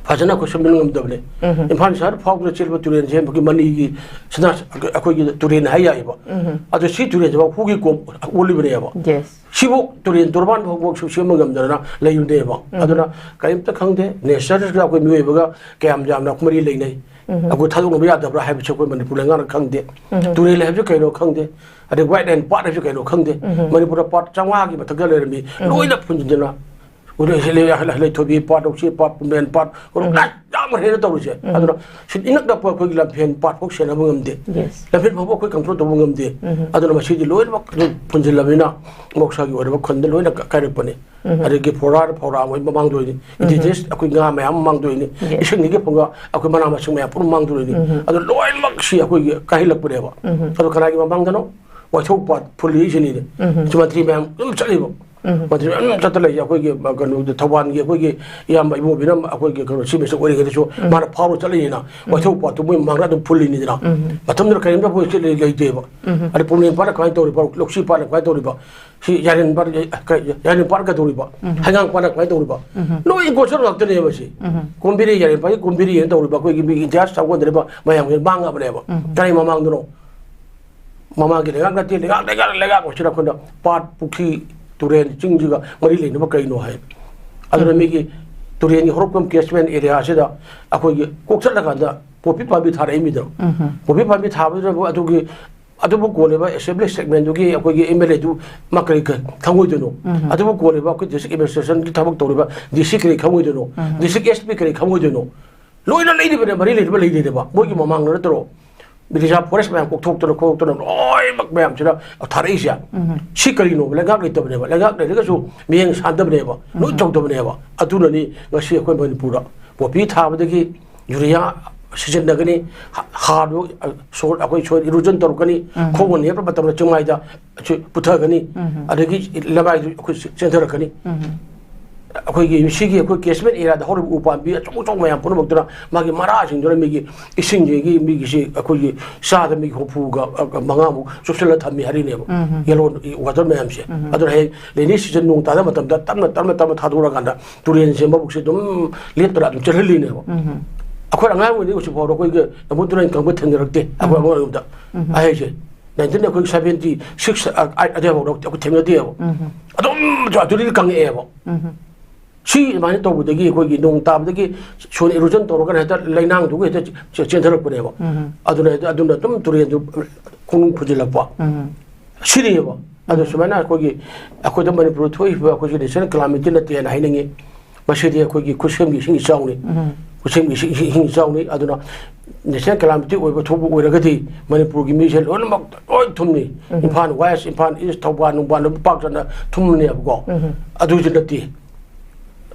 ꯐꯖꯅ ꯑꯩꯈꯣꯏ ꯁꯦꯝꯖꯤꯟ ꯉꯝꯗꯕꯅꯦ꯫ ꯎꯝ꯫ ꯏꯝꯐꯥꯜ ꯁꯍꯔ ꯐꯥꯎꯗꯨꯅ ꯆꯦꯜꯂꯤꯕ ꯇꯨꯔꯦꯜꯁꯦ ꯑꯩꯈꯣꯏꯒꯤ ꯃꯅꯤꯒꯤ ꯁꯅꯥ, ꯑꯩꯈꯣꯏꯒꯤ ꯇꯨꯔꯦꯜ ꯍꯥꯏ ꯌꯥꯏꯌꯦꯕ꯫ ꯎꯝ꯫ ꯑꯗꯣ ꯁꯤ ꯇꯨꯔꯦꯜꯁꯤꯐꯥꯎ ꯍꯨꯒꯤ ꯀꯣꯝ ꯑꯣꯜꯂꯤꯕꯅꯦꯕ꯫ Yes꯫ ꯁꯤꯕꯨ ꯇꯨꯔꯦꯟ ꯇꯣꯔꯕꯥꯟ ꯐꯥꯎꯕ ꯁꯦꯝꯕ ꯉꯝꯗꯗꯅ ꯂꯩꯔꯨꯅꯦꯕ꯫ ꯎꯝ꯫ ꯑꯗꯨꯅ ꯀꯔꯤꯝꯇ ꯈꯪꯗꯦ꯫ ꯅꯦꯆꯔꯒ ꯑꯩꯈꯣꯏ ꯃꯤꯑꯣꯏꯕꯒ ꯀꯌꯥꯝ ꯌꯥꯝꯅ ꯃꯔꯤ ꯂꯩꯅꯩ? ꯎꯝ꯫ ꯑꯩꯈꯣꯏ ꯊꯥꯗꯣꯛꯅꯕ ꯌꯥꯗꯕ꯭ꯔꯥ ꯍꯥꯏꯕꯁꯦ ꯑꯩꯈꯣꯏ ꯃꯅꯤꯄꯨꯔ ꯂꯩꯉꯥꯛꯅ ꯈꯪꯗꯦ꯫ ꯎꯝ꯫ ꯇꯨꯔꯦꯜ ꯍꯥꯏꯕꯁꯤ ꯀꯩꯅꯣ ꯈꯪꯗꯦ꯫ ꯑꯗꯩ ꯋꯥꯏꯠ ꯂꯥꯏꯟ ꯄꯥꯠ ꯍꯥꯏꯕꯁꯤ ꯀꯩꯅꯣ ꯈꯪꯗꯦ꯫ ꯎꯝ꯫ ꯃꯅꯤꯄꯨꯔꯗ ꯄꯥꯠ ꯆꯥꯝꯃꯉꯥꯒꯤ ꯃꯊꯛꯇ ꯂꯩꯔꯝꯃꯤ꯫ ꯎꯝ꯫ ꯂꯣꯏꯅ ꯐꯨꯟꯖꯤꯟꯗꯅ ꯎꯔꯦ, ꯂꯩ-, ꯂꯩꯊꯣꯏꯕꯤ ꯄꯥꯠ, ꯂꯧꯁꯤ ꯄꯥꯠ, ꯄꯨꯝꯕꯦꯟ ꯄꯥꯠ, ꯎꯔꯨꯝ ꯎꯝ꯫ ꯂꯥꯏ ꯌꯥꯝ ꯍꯦꯟꯅ ꯇꯧꯔꯤꯁꯦ꯫ ꯎꯝ꯫ ꯑꯗꯨꯅ ꯁꯤ ꯏꯅꯛ ꯅꯛꯄ ꯑꯩꯈꯣꯏꯒꯤ ꯂꯝꯐꯦꯟ ꯄꯥꯠ ꯐꯥꯎ ꯁꯦꯟꯅꯕ ꯉꯝꯗꯦ꯫ Yes꯫ ꯂꯝꯐꯦꯟ ꯐꯥꯎꯕ ꯑꯩꯈꯣꯏ ꯀꯟꯇ꯭ꯔꯣꯜ ꯇꯧꯕ ꯉꯝꯗꯦ꯫ ꯎꯝ꯫ ꯑꯗꯨꯅ ꯃꯁꯤꯗꯤ ꯂꯣꯏꯅꯃꯛ ꯑꯗꯨꯝ ꯐꯨꯟꯖꯤꯜꯂꯕꯅꯤꯅ ꯃꯍꯧꯁꯥꯒꯤ ꯑꯣꯏꯔꯕ ꯈꯨꯟꯗ ꯂꯣꯏꯅ ꯀ-, ꯀꯥꯏꯔꯛꯄꯅꯤ꯫ ꯎꯝ꯫ ꯑꯗꯒꯤ ꯐꯧꯔꯥ, ꯐꯧꯔꯥ ꯃꯣꯏ ꯃꯃꯥꯡꯗ ꯑꯣꯏꯅꯤ꯫ ꯎꯝ꯫ ꯏꯟꯗꯤꯖꯤꯅꯁ ꯑꯩꯈꯣꯏ ꯉꯥ ꯃꯌꯥꯝ ꯃꯃꯥꯡꯗ ꯑꯣꯏꯅꯤ꯫ Yes꯫ ꯏꯁꯤꯡꯗꯒꯤ ꯐꯪꯕ ꯑꯩꯈꯣꯏ ꯃꯅꯥ ꯃꯁꯤꯡ ꯃꯌꯥꯝ ꯄꯨꯝꯅꯃꯛ ꯃꯃꯥꯡꯗ ꯑꯣꯏꯅꯤ꯫ ꯎꯝ꯫ ꯑꯗꯨ ꯂꯣꯏꯅꯃꯛ ꯁꯤ ꯑꯩꯈꯣꯏꯒꯤ ꯀꯥꯏꯍꯜꯂꯛꯄꯅꯦꯕ꯫ ꯎꯝ꯫ ꯑꯗꯣ ꯀꯅꯥꯒꯤ ꯃꯃꯥꯡꯗꯅꯣ? ꯋꯥꯏꯊꯧ ꯄꯥꯠ ꯐꯨꯜꯂꯤꯁꯤꯅꯤꯅꯦ꯫ ꯎꯝ꯫ ꯁꯤ ꯃꯟꯇ꯭ꯔꯤ ꯃꯌꯥꯝ ꯑꯗꯨꯝ ꯆꯠꯂꯤꯕ꯫ ꯎꯝ꯫ ꯃꯟꯇ꯭ꯔꯤ ꯃꯌꯥꯝ ꯑꯗꯨꯝ ꯆꯠꯇ ꯂꯩꯌꯦ꯫ ꯑꯩꯈꯣꯏꯒꯤ, ꯑ, ꯀꯩꯅꯣꯗ ꯊꯧꯕꯥꯜꯒꯤ ꯑꯩꯈꯣꯏꯒꯤ ꯏꯌꯥꯝꯕ ꯏꯕꯣꯕꯤꯅ ꯑꯩꯈꯣꯏꯒꯤ ꯀꯩꯅꯣ ꯆꯤꯐ ꯃꯤꯅꯤꯁꯇꯔ ꯑꯣꯏꯔꯤꯉꯩꯗꯁꯨ ꯎꯝ꯫ ꯃꯥꯅ ꯐꯥꯎꯔ ꯆꯠꯂꯤꯅꯤꯅ ꯎꯝ꯫ ꯋꯥꯏꯊꯧ ꯄꯥꯠꯇꯨ ꯃꯣꯏ ꯃꯃꯥꯡꯗ ꯑꯗꯨꯝ ꯐꯨꯜꯂꯤꯅꯤꯗꯅ꯫ ꯎꯝ꯫ ꯃꯇꯝꯗꯨꯗ ꯀꯔꯤꯝꯇ ꯑꯩꯈꯣꯏ ꯆꯠꯂꯤ ꯂꯩꯇꯦꯕ꯫ ꯎꯝ꯫ ꯑꯗꯩ ꯄꯨꯝꯂꯦꯟ ꯄꯥꯠꯅ ꯀꯃꯥꯏꯅ ꯇꯧꯔꯤꯕ, ꯂꯧꯁꯤ ꯄꯥꯠꯅ ꯀꯃꯥꯏꯅ ꯇꯧꯔꯤꯕ, ꯁꯤ ꯌꯥꯔꯦꯟ ꯄꯥꯠ, ꯀ-, ꯌꯥꯔꯦꯟ ꯄꯥꯠ ꯀꯩꯗꯧꯔꯤꯕ, ꯎꯝ꯫ ꯍꯩꯉꯥꯡ ꯄꯥꯠꯅ ꯀꯃꯥꯏꯅ ꯇꯧꯔꯤꯕ, ꯎꯝ꯫ ꯂꯣꯏ ꯏꯟꯀꯣꯁꯔ ꯉꯥꯛꯇꯅꯦꯕ ꯁꯤ꯫ ꯎꯝ꯫ ꯀꯣꯝꯕꯤꯔꯤ, ꯌꯥꯔꯦꯟ ꯄꯥꯠꯀꯤ ꯀꯣꯝꯕꯤꯔꯤ ꯍꯥꯏꯅ ꯇꯧꯔꯤꯕ ꯑꯩꯈꯣꯏꯒꯤ ꯃꯤꯒꯤ ꯏꯟꯆꯥꯔꯖ ꯆꯥꯎꯒꯗꯧꯔꯤꯕ ꯃꯌꯥꯝꯁꯦ ꯃꯥꯡꯉꯕꯅꯦꯕ꯫ ꯎꯝ꯫ ꯀꯔꯤ ꯃꯃꯥꯡꯗꯅꯣ? ꯃꯃꯥꯡꯒꯤ ꯂꯩꯉꯥꯛ ꯅꯠꯇꯦ, ꯂꯩꯉꯥꯛ, ꯂꯩꯉꯥꯛ, ꯂꯩꯉꯥꯛ ꯑꯣꯏꯁꯤꯅ ꯑꯩꯈꯣꯏꯅ ꯄꯥꯠ, ꯄꯨꯈ꯭ꯔꯤ, ꯇꯨꯔꯦꯟ, ꯆꯤꯡꯁꯤꯒ ꯃꯔꯤ ꯂꯩꯅꯕ ꯀꯩꯅꯣ ꯍꯥꯏ꯫ ꯑꯗꯨꯅ ꯎꯝ꯫ ꯃꯤꯒꯤ ꯇꯨꯔꯦꯟꯒꯤ ꯍꯧꯔꯛꯐꯝ catchment area ꯁꯤꯗ ꯑꯩꯈꯣꯏꯒꯤ ꯀꯣꯛ ꯆꯠꯂꯀꯥꯟꯗ ꯄꯣꯄꯤ ꯄꯥꯝꯕꯤ ꯊꯥꯔꯛꯏ ꯃꯤꯗꯣ꯫ ꯎꯝ꯫ ꯄꯣꯄꯤ ꯄꯥꯝꯕꯤ ꯊꯥꯕꯗꯨꯗꯕꯨ ꯑꯗꯨꯒꯤ, ꯑꯗꯨꯕꯨ ꯀꯣꯜꯂꯤꯕ assembly segment ꯗꯨꯒꯤ ꯑꯩꯈꯣꯏꯒꯤ MLA ꯗꯨ ꯃꯥ ꯀꯔꯤ ꯈ-, ꯈꯪꯉꯣꯏꯗꯣꯏꯅꯣ? ꯎꯝ꯫ ꯑꯗꯨꯕꯨ ꯀꯣꯜꯂꯤꯕ ꯑꯩꯈꯣꯏ district administration ꯒꯤ ꯊꯕꯛ ꯇꯧꯔꯤꯕ DC ꯀꯔꯤ ꯈꯪꯉꯣꯏꯗꯣꯏꯅꯣ? ꯎꯝ꯫ District SP ꯀꯔꯤ ꯈꯪꯉꯣꯏꯗꯣꯏꯅꯣ? ꯂꯣꯏꯅ ꯂꯩꯔꯤꯕꯅꯦ, ꯃꯔꯤ ꯂꯩꯅꯕ ꯂꯩꯔꯤꯅꯦꯕ꯫ ꯃꯣꯏꯒꯤ ꯃꯃꯥꯡꯗ ꯅꯠꯇ꯭ꯔꯣ? ꯕ꯭ꯔꯤꯇꯤꯁ forest ꯃꯌꯥꯝ ꯀꯣꯛꯊꯣꯛꯇꯅ ꯈꯣꯠꯇꯣꯛꯇꯅ ꯂꯣꯏꯅꯃꯛ ꯃꯌꯥꯝꯁꯤꯅ ꯊꯥꯔꯛꯏꯁꯦ꯫ ꯎꯝ꯫ ꯁꯤ ꯀꯔꯤꯅꯣ? ꯂꯩꯉꯥꯛ ꯂꯩꯇꯕꯅꯦꯕ꯫ ꯂꯩꯉꯥꯛ ꯂꯩꯔꯒꯁꯨ ꯃꯤꯠꯌꯦꯡ ꯁꯥꯟꯗꯕꯅꯦꯕ꯫ ꯂꯣꯏ ꯎꯝ꯫ ꯇꯧꯗꯕꯅꯦꯕ꯫ ꯑꯗꯨꯅꯅꯤ ꯉꯁꯤ ꯑꯩꯈꯣꯏ ꯃꯅꯤꯄꯨꯔꯗ ꯄꯣꯄꯤ ꯊꯥꯕꯗꯒꯤ ꯌꯨꯔꯤꯌꯥ ꯁꯤꯖꯤꯟꯅꯒꯅꯤ, ꯍꯥ-, ꯍꯥꯔꯗꯨ, ꯑ, ꯁꯣ-, ꯑꯩꯈꯣꯏ soil erosion ꯇꯧꯔꯛꯀꯅꯤ, ꯎꯝ꯫ ꯈꯣꯡꯕꯥꯜ ꯅꯦꯠꯄ ꯃꯇꯝꯗ ꯆꯤꯡꯃꯥꯏꯗ ꯁꯤ ꯄꯨꯊꯒꯅꯤ, ꯎꯝ꯫ ꯑꯗꯒꯤ ꯂꯃꯥꯏꯗꯨ ꯑꯩꯈꯣꯏ ꯆꯦꯟꯊꯔꯛꯀꯅꯤ꯫ ꯎꯝ꯫ ꯑꯩꯈꯣꯏꯒꯤ ꯁꯤꯒꯤ ꯑꯩꯈꯣꯏ ꯀꯦꯁꯃꯦꯟ ꯑꯦꯔꯤꯌꯥꯗ ꯍꯧꯔꯤꯕ ꯎ ꯄꯥꯝꯕꯤ ꯑꯆꯧ ꯑꯆꯧ ꯃꯌꯥꯝ ꯄꯨꯝꯅꯃꯛꯇꯨꯅ ꯃꯥꯒꯤ ꯃꯔꯥꯁꯤꯡꯗꯨꯅ ꯃꯤꯒꯤ ꯏꯁꯤꯡꯁꯤꯒꯤ ꯃꯤꯒꯤꯁꯤ ꯑꯩꯈꯣꯏꯒꯤ ꯆꯥꯗ ꯃꯤꯒꯤ ꯍꯨꯝꯐꯨꯒ ꯃꯉꯥꯃꯨꯛ ꯆꯨꯞꯁꯤꯜꯂ ꯊꯝꯃꯤ ꯍꯥꯏꯔꯤꯅꯦꯕ꯫ ꯌꯦꯂꯣ ꯋꯥꯇꯔ ꯃꯌꯥꯝꯁꯦ꯫ ꯑꯗꯨꯅ ꯍꯌꯦꯡ ꯔꯦꯅꯤ ꯁꯤꯖꯟ ꯅꯣꯡ ꯇꯥꯗꯕ ꯃꯇꯝꯗ ꯇꯞꯅ ꯇꯞꯅ ꯇꯞꯅ ꯊꯥꯗꯣꯔꯛꯑꯀꯥꯟꯗ ꯇꯨꯔꯦꯟꯁꯦ ꯃꯕꯨꯛꯁꯦ ꯑꯗꯨꯝ ꯂꯦꯞꯇꯅ ꯑꯗꯨꯝ ꯆꯦꯜꯍꯜꯂꯤꯅꯦꯕ꯫ ꯑꯩꯈꯣꯏ ꯑꯉꯥꯡ ꯑꯣꯏꯔꯤꯉꯩ ꯍꯧꯖꯤꯛ ꯐꯥꯎꯗ ꯑꯩꯈꯣꯏꯒꯤ ꯂꯝꯕꯨ ꯇꯨꯔꯦꯟ ꯀꯪꯕ ꯊꯦꯡꯅꯔꯛꯇꯦ ꯑꯩꯈꯣꯏ ꯑꯉꯥꯡ ꯑꯣꯏꯕꯗ꯫ ꯑꯩ ꯍꯥꯏꯁꯦ ꯅꯥꯏꯟꯇꯤꯟ ꯑꯩꯈꯣꯏ ꯁꯚꯦꯟꯇꯤ ꯁꯤꯛꯁ ꯑꯗꯨꯋꯥꯏꯐꯥꯎꯗ ꯑꯩꯈꯣꯏ ꯊꯦꯡꯅꯗꯦꯕ꯫ ꯑꯗꯨꯝ ꯑꯗꯨꯗꯒꯤ ꯀꯪꯉꯛꯑꯦꯕ꯫ ꯁꯤ ꯑꯗꯨꯃꯥꯏꯅ ꯇꯧꯕꯗꯒꯤ ꯑꯩꯈꯣꯏꯒꯤ ꯅꯣꯡ ꯇꯥꯕꯗꯒꯤ soil erosion ꯇꯧꯔꯒꯅ ꯍꯦꯛꯇ ꯂꯩꯅꯥꯡꯗꯨꯒ ꯍꯦꯛꯇ ꯆꯦ-, ꯆꯦꯟꯊꯔꯛꯄꯅꯦꯕ꯫ ꯑꯗꯨꯅ ꯍꯦꯛꯇ, ꯑꯗꯨꯅ ꯑꯗꯨꯝ ꯇꯨꯔꯦꯟꯗꯨ ꯈꯣꯡꯅꯨꯡ ꯐꯨꯖꯤꯜꯂꯛꯄ꯫ ꯁꯤꯅꯦꯕ꯫ ꯑꯗꯣ ꯁꯨꯃꯥꯏꯅ ꯑꯩꯈꯣꯏꯒꯤ, ꯑꯩꯈꯣꯏꯗ ꯃꯅꯤꯄꯨꯔꯗ ꯊꯣꯛꯏꯕ ꯑꯩꯈꯣꯏꯒꯤ natural calamity ꯅꯠꯇꯦꯅ ꯍꯥꯏꯅꯤꯡꯉꯤ꯫ ꯃꯁꯤꯗꯤ ꯑꯩꯈꯣꯏꯒꯤ ꯈꯨꯠꯁꯦꯝꯒꯤ ꯏꯁꯤꯡ ꯏꯆꯥꯎꯅꯤ꯫ ꯈꯨꯠꯁꯦꯝꯒꯤ ꯏꯁꯤꯡ, ꯏꯁꯤꯡ, ꯏꯁꯤꯡ ꯏꯆꯥꯎꯅꯤ꯫ ꯑꯗꯨꯅ natural calamity ꯑꯣꯏꯕ ꯊꯣꯛꯄ ꯑꯣꯏꯔꯒꯗꯤ ꯃꯅꯤꯄꯨꯔꯒꯤ ꯃꯤꯁꯦ ꯂꯣꯏꯅꯃꯛ ꯂꯣꯏ ꯊꯨꯝꯅꯤ꯫ ꯏꯝꯐꯥꯜ West, ꯏꯝꯐꯥꯜ East, ꯊꯧꯕꯥꯜ ꯅꯨꯡꯕꯥꯜ ꯂꯣꯏ ꯄꯥꯛ ꯆꯟꯅ ꯊꯨꯝꯅꯦꯕꯀꯣ꯫ ꯑꯗꯨꯁꯨ ꯅꯠꯇꯦ꯫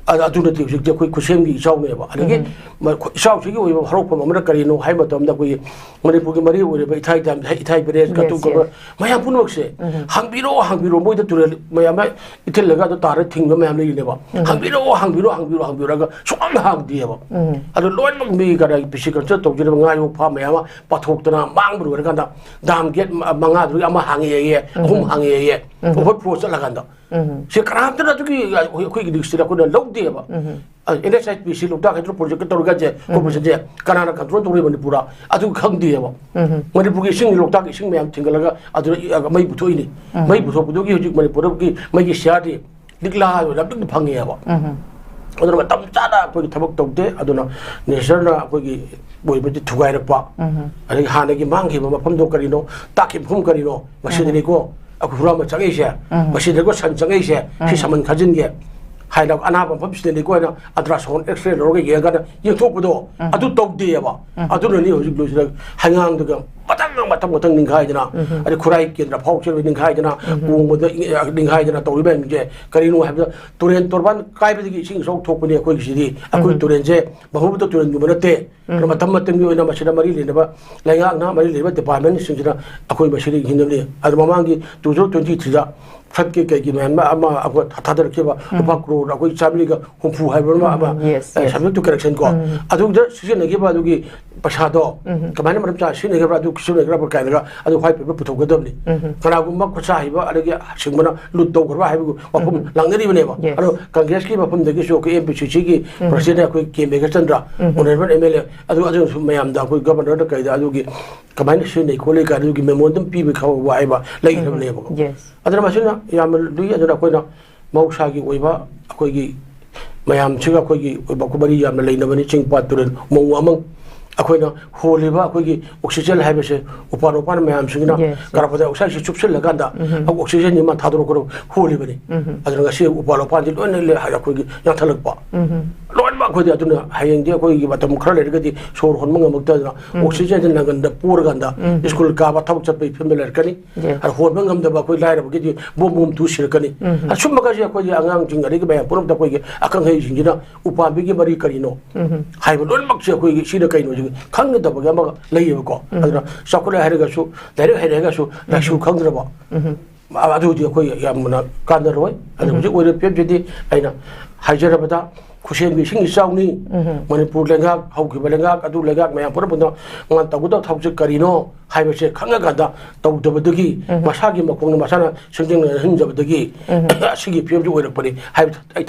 ꯑ-, ꯑꯗꯨ ꯅꯠꯇꯦ, ꯍꯧꯖꯤꯛꯇꯤ ꯑꯩꯈꯣꯏ ꯈꯨꯠꯁꯦꯝꯒꯤ ꯏꯆꯥꯎꯅꯦꯕ꯫ ꯑꯗꯒꯤ ꯃ-, ꯈꯨ-, ꯏꯆꯥꯎꯁꯤꯒꯤ ꯑꯣꯏꯕ ꯍꯧꯔꯛꯐꯝ ꯑꯃꯅ ꯀꯔꯤꯅꯣ ꯍꯥꯏꯕ ꯃꯇꯝꯗ ꯑꯩꯈꯣꯏꯒꯤ ꯃꯅꯤꯄꯨꯔꯒꯤ ꯃꯔꯤ ꯑꯣꯏꯔꯤꯕ ꯏꯊꯥꯏ ꯗꯥꯝ, ꯏꯊꯥꯏ ꯕꯦꯔꯦꯖ, yes, ꯀꯇꯨ ꯀꯕ, yes, ꯃꯌꯥꯝ ꯄꯨꯝꯅꯃꯛꯁꯦ ꯍꯥꯡꯕꯤꯔꯣ, ꯍꯥꯡꯕꯤꯔꯣ, ꯃꯣꯏꯗ ꯇꯨꯔꯦꯜ ꯃꯌꯥꯝ ꯑꯃ ꯏꯊꯤꯜꯂꯒ ꯑꯗꯨ ꯇꯥꯔ ꯊꯤꯡꯕ ꯃꯌꯥꯝ ꯂꯩꯔꯤꯅꯦꯕ꯫ ꯍꯥꯡꯕꯤꯔꯣ, ꯍꯥꯡꯕꯤꯔꯣ, ꯍꯥꯡꯕꯤꯔꯣ, ꯍꯥꯡꯕꯤꯔꯣ ꯍꯥꯏꯔꯒ ꯁꯨꯡꯍꯥꯡ ꯍꯥꯡꯗꯦꯕ꯫ ꯑꯗꯨ ꯂꯣꯏꯅꯃꯛ ꯃꯤ ꯀꯗꯥꯏ ꯄꯤꯁꯤ ꯀꯜꯆꯔ ꯇꯧꯖꯔꯤꯕ ꯉꯥ ꯌꯣꯛ ꯐꯥꯝ ꯃꯌꯥꯝ ꯑꯃ ꯄꯥꯊꯣꯛꯇꯅ ꯃꯥꯡꯕ ꯂꯣꯏꯔꯀꯥꯟꯗ ꯗꯥꯝ ꯒꯦꯠ ꯃ-, ꯃꯉꯥꯗꯨꯒꯤ ꯑꯃ ꯍꯥꯡꯉꯦꯌꯦ, ꯑꯍꯨꯝ ꯍꯥꯡꯉꯦꯌꯦ, overflow ꯆꯠꯂꯀꯥꯟꯗ꯫ ꯁꯤ ꯀꯅꯥꯝꯇꯅ ꯑꯗꯨꯒꯤ ꯑꯩꯈꯣꯏꯒꯤ ꯗꯤꯁꯇ꯭ꯔꯤꯛ ꯑꯩꯈꯣꯏꯅ ꯂꯧꯗꯦꯕ꯫ ꯑ, NHIPC ꯂꯣꯛꯇꯥꯛ ꯍꯥꯏꯗ꯭ꯔꯣ ꯄ꯭ꯔꯣꯖꯦꯛꯀ ꯇꯧꯔꯒꯁꯦ, ꯀꯣꯔꯄꯣꯔꯦꯁꯟꯁꯦ ꯀꯅꯥꯅ ꯀꯟꯇ꯭ꯔꯣꯜ ꯇꯧꯔꯤ ꯃꯅꯤꯄꯨꯔꯗ? ꯑꯗꯨ ꯈꯪꯗꯦꯕ꯫ ꯃꯅꯤꯄꯨꯔꯒꯤ ꯏꯁꯤꯡ ꯂꯣꯛꯇꯥꯛꯀꯤ ꯏꯁꯤꯡ ꯃꯌꯥꯝ ꯊꯤꯡꯒꯠꯂꯒ ꯑꯗꯨꯗ ꯏ-, ꯑ, ꯃꯩ ꯄꯨꯊꯣꯛꯏꯅꯤ꯫ ꯃꯩ ꯄꯨꯊꯣꯛꯄꯗꯨꯒꯤ ꯍꯧꯖꯤꯛ ꯃꯅꯤꯄꯨꯔꯒꯤ ꯃꯩꯒꯤ ꯁꯤꯌꯥꯔꯗꯤ ꯂꯤꯛꯂꯥ ꯑꯣꯏꯅ ꯑꯗꯨꯝ ꯐꯪꯉꯦꯕ꯫ ꯑꯗꯨꯅ ꯃꯇꯝ ꯆꯥꯅ ꯑꯩꯈꯣꯏꯒꯤ ꯊꯕꯛ ꯇꯧꯗꯦ꯫ ꯑꯗꯨꯅ ꯅꯦꯆꯔꯅ ꯑꯩꯈꯣꯏꯒꯤ ꯑꯣꯏꯕꯗꯤ ꯊꯨꯒꯥꯏꯔꯛꯄ, ꯑꯗꯒꯤ ꯍꯥꯟꯅꯒꯤ ꯃꯥꯡꯈꯤꯕ ꯃꯐꯝꯗꯣ ꯀꯔꯤꯅꯣ, ꯇꯥꯛꯈꯤꯕ ꯃꯐꯝ ꯀꯔꯤꯅꯣ, ꯃꯁꯤꯗꯅꯤꯀꯣ ꯑꯩꯈꯣꯏ ꯍꯨꯔꯥꯟꯕ ꯆꯪꯉꯛꯏꯁꯦ, ꯃꯁꯤꯗꯅꯤꯀꯣ ꯁꯟ ꯆꯪꯉꯛꯏꯁꯦ, ꯁꯤ ꯁꯃꯟ ꯈꯥꯖꯤꯟꯒꯦ ꯍꯥꯏꯅ ꯑꯅꯥꯕ ꯃꯐꯝꯁꯤꯗꯅꯤꯀꯣ ꯍꯥꯏꯅ ultrasound X-ray ꯂꯧꯔꯒ ꯌꯦꯡꯉꯀꯥꯟꯗ ꯌꯦꯡꯊꯣꯛꯄꯗꯣ ꯑꯗꯨ ꯇꯧꯗꯦꯕ꯫ ꯑꯗꯨꯅꯅꯤ ꯍꯧꯖꯤꯛ ꯂꯣꯏꯁꯤꯗ ꯍꯩꯉꯥꯡꯗꯒ ꯃꯊꯪ ꯃꯊꯪ ꯃꯊꯪ ꯅꯤꯡꯈꯥꯏꯗꯅ, ꯑꯗꯩ ꯈꯨꯔꯥꯏ ꯀꯦꯟꯗ꯭ꯔ ꯐꯥꯎ ꯆꯦꯜꯂꯒ ꯅꯤꯡꯈꯥꯏꯗꯅ, ꯀꯣꯡꯕꯗ ꯏ-, ꯅꯤꯡꯈꯥꯏꯗꯅ ꯇꯧꯔꯤꯕ ꯃꯌꯥꯝꯁꯦ ꯀꯔꯤꯅꯣ ꯍꯥꯏꯕꯗ, ꯇꯨꯔꯦꯟ ꯇꯣꯔꯕꯥꯟ ꯀꯥꯏꯕꯗꯒꯤ ꯏꯁꯤꯡ ꯏꯆꯥꯎ ꯊꯣꯛꯄꯅꯤ ꯑꯩꯈꯣꯏꯒꯤꯁꯤꯗꯤ꯫ ꯑꯩꯈꯣꯏ ꯇꯨꯔꯦꯟꯁꯦ ꯕ꯭ꯔꯍꯃꯄꯨꯇ꯭ꯔ ꯇꯨꯔꯦꯟꯒꯨꯝꯕ ꯅꯠꯇꯦ꯫ ꯑꯗꯣ ꯃꯇꯝ ꯃꯇꯝꯒꯤ ꯑꯣꯏꯅ ꯃꯁꯤꯗ ꯃꯔꯤ ꯂꯩꯅꯕ ꯂꯩꯉꯥꯛꯅ, ꯃꯔꯤ ꯂꯩꯅꯕ departmentꯁꯤꯡꯁꯤꯅ ꯑꯩꯈꯣꯏ ꯃꯁꯤꯗ ꯌꯦꯡꯁꯤꯟꯅꯕꯅꯤ꯫ ꯑꯗꯣ ꯃꯃꯥꯡꯒꯤ two thousand twenty threeꯗ floodꯀꯤ ꯀꯩꯒꯤ ꯃꯌꯥꯝ ꯑꯃ ꯑꯩꯈꯣꯏ ꯊꯥꯗꯔꯛꯈꯤꯕ ꯂꯨꯄꯥ ꯀ꯭ꯔꯣꯔ ꯑꯩꯈꯣꯏ ꯆꯥꯃꯔꯤꯒ ꯍꯨꯝꯐꯨ ꯍꯥꯏꯕ ꯑꯃ, ꯑꯃ, yes, yes. Subject to correction ꯀꯣ꯫ ꯑꯗꯨꯗ ꯁꯤꯖꯤꯟꯅꯈꯤꯕ ꯑꯗꯨꯒꯤ ꯄꯩꯁꯥꯗꯣ ꯀꯃꯥꯏꯅ ꯃꯔꯝ ꯆꯥꯅ ꯁꯤꯖꯤꯟꯅꯈꯤꯕ꯭ꯔꯥ, ꯑꯗꯨ ꯁꯤꯖꯤꯟꯅꯈꯤꯕ꯭ꯔꯥ ꯀꯥꯏꯅꯒ ꯑꯗꯨ white paper ꯄꯨꯊꯣꯛꯀꯗꯕꯅꯤ꯫ ꯀꯅꯥꯒꯨꯝꯕ ꯈꯨꯠꯁꯥ ꯍꯩꯕ ꯑꯗꯒꯤ ꯁꯤꯡꯕꯅ ꯂꯨꯠ ꯇꯧꯈ꯭ꯔꯕ ꯍꯥꯏꯕꯒꯤ ꯋꯥꯐꯝ ꯂꯥꯡꯅꯔꯤꯕꯅꯦꯕ꯫ Yes. ꯑꯗꯣ ꯀꯪꯒ꯭ꯔꯦꯁꯀꯤ ꯃꯐꯝꯗꯒꯤꯁꯨ ꯑꯩꯈꯣꯏ MPCCꯒꯤ presidentꯅ ꯑꯩꯈꯣꯏ ꯀꯦ ꯃꯦꯘꯆꯟꯗ꯭ꯔ, honourable MLA, ꯑꯗꯨ, ꯑꯗꯨꯅꯁꯨ ꯃꯌꯥꯝꯗ ꯑꯩꯈꯣꯏ governorꯗ ꯀꯩꯗ ꯑꯗꯨꯒꯤ ꯀꯃꯥꯏꯅ ꯁꯤꯖꯤꯟꯅꯩ ꯈꯣꯠꯂꯤ ꯀꯥꯏꯅ ꯑꯗꯨꯒꯤ memorandum ꯄꯤꯕ ꯈꯔ ꯋꯥꯏꯕ ꯂꯩꯈ꯭ꯔꯕꯅꯦꯕꯀꯣ꯫ Yes. ꯑꯗꯨꯅ ꯃꯁꯤꯅ ꯌꯥꯝꯅ ꯂꯨꯏ꯫ ꯑꯗꯨꯅ ꯑꯩꯈꯣꯏꯅ ꯃꯍꯧꯁꯥꯒꯤ ꯑꯣꯏꯕ ꯑꯩꯈꯣꯏꯒꯤ ꯃꯌꯥꯝꯁꯤꯒ ꯑꯩꯈꯣꯏꯒꯤ ꯑꯣꯏꯕ ꯃꯔꯤ ꯌꯥꯝꯅ ꯂꯩꯅꯕꯅꯤ꯫ ꯆꯤꯡ ꯄꯥꯠ ꯇꯨꯔꯦꯜ ꯎꯃꯪ ꯋꯥꯃꯪ, ꯑꯩꯈꯣꯏꯅ ꯍꯣꯜꯂꯤꯕ ꯑꯩꯈꯣꯏꯒꯤ oxygen ꯍꯥꯏꯕꯁꯦ ꯎꯄꯥꯟ ꯋꯥꯄꯥꯟ ꯃꯌꯥꯝꯁꯤꯡꯅ, yes, yes, carbon dioxideꯁꯤ ꯆꯨꯞꯁꯤꯜꯂꯀꯥꯟꯗ ꯑꯩꯈꯣꯏ oxygenꯁꯤ ꯃꯥ ꯊꯥꯗꯣꯔꯛꯀꯗꯕ ꯍꯣꯜꯂꯤꯕꯅꯤ꯫ ꯑꯗꯨꯅ ꯉꯁꯤ ꯎꯄꯥꯟ ꯋꯥꯄꯥꯟꯁꯤ ꯂꯣꯏꯅ ꯂꯦ-, ꯑꯩꯈꯣꯏꯒꯤ ꯌꯥꯟꯊꯠꯂꯛꯄ꯫ ꯂꯣꯏꯅꯃꯛ ꯑꯩꯈꯣꯏꯗꯤ ꯑꯗꯨꯅ ꯍꯌꯦꯡꯗꯤ ꯑꯩꯈꯣꯏꯒꯤ ꯃꯇꯝ ꯈꯔ ꯂꯩꯔꯒꯗꯤ ꯁꯣꯔ ꯍꯣꯟꯕ ꯉꯝꯃꯛꯇꯗꯅ oxygenꯁꯤ ꯅꯪꯒꯟꯗ ꯄꯣꯔꯀꯥꯟꯗ school ꯀꯥꯕ ꯊꯕꯛ ꯆꯠꯄꯒꯤ ꯐꯤꯕꯝꯗ ꯂꯩꯔꯛꯀꯅꯤ꯫ Yes. ꯑꯗ ꯍꯣꯟꯕ ꯉꯝꯗꯕ ꯑꯩꯈꯣꯏ ꯂꯥꯏꯔꯕꯒꯤꯗꯤ ꯕꯣꯝ ꯕꯣꯝ ꯇꯨ ꯁꯤꯔꯛꯀꯅꯤ꯫ ꯑꯁꯨꯝꯕꯒꯁꯦ ꯑꯩꯈꯣꯏꯒꯤ ꯑꯉꯥꯡꯁꯤꯡ ꯑꯗꯒꯤ ꯃꯌꯥꯝ ꯄꯨꯝꯅꯃꯛꯇ ꯑꯩꯈꯣꯏꯒꯤ ꯑꯈꯪ ꯑꯍꯩꯁꯤꯡꯁꯤꯅ ꯎꯄꯥꯝꯕꯤꯒꯤ ꯃꯔꯤ ꯀꯔꯤꯅꯣ ꯍꯥꯏꯕ ꯂꯣꯏꯅꯃꯛꯁꯦ ꯑꯩꯈꯣꯏꯒꯤ ꯁꯤꯅ ꯀꯩꯅꯣꯁꯤ ꯈꯪꯒꯗꯕꯒꯤ ꯑꯃꯒ ꯂꯩꯌꯦꯕꯀꯣ꯫ ꯑꯗꯨꯅ ꯆꯥꯎꯈꯠꯂꯦ ꯍꯥꯏꯔꯒꯁꯨ, ꯂꯥꯏꯔꯤꯛ ꯍꯩꯔꯦ ꯍꯥꯏꯔꯒꯁꯨ, ꯂꯥꯏꯁꯨ ꯈꯪꯗ꯭ꯔꯕ, ꯑ-, ꯑꯗꯨꯗꯤ ꯑꯩꯈꯣꯏ ꯌꯥꯝꯅ ꯀꯥꯟꯅꯔꯣꯏ꯫ ꯑꯗꯨꯅ ꯍꯧꯖꯤꯛ ꯑꯣꯏꯔꯤꯕ ꯐꯤꯕꯝꯁꯤꯗꯤ ꯑꯩꯅ ꯍꯥꯏꯖꯔꯕꯗ ꯈꯨꯁꯦꯝꯒꯤ ꯏꯁꯤꯡ ꯏꯆꯥꯎꯅꯤ, ꯃꯅꯤꯄꯨꯔ ꯂꯩꯉꯥꯛ, ꯍꯧꯈꯤꯕ ꯂꯩꯉꯥꯛ, ꯑꯗꯨ ꯂꯩꯉꯥꯛ ꯃꯌꯥꯝ ꯄꯨꯝꯅꯃꯛꯅ ꯃꯥꯅ ꯇꯧꯒꯗꯕ ꯊꯕꯛꯁꯦ ꯀꯔꯤꯅꯣ ꯍꯥꯏꯕꯁꯦ ꯈꯪꯉꯀꯥꯟꯗ ꯇꯧꯗꯕꯗꯒꯤ, ꯃꯁꯥꯒꯤ ꯃꯈꯣꯡꯅ ꯃꯁꯥꯅ ꯁꯦꯝꯖꯤꯟꯍꯟꯖꯕꯗꯒꯤ ꯑꯁꯤꯒꯤ ꯐꯤꯕꯝꯁꯤ ꯑꯣꯏꯔꯛꯄꯅꯤ ꯍꯥꯏꯕ ꯑꯩ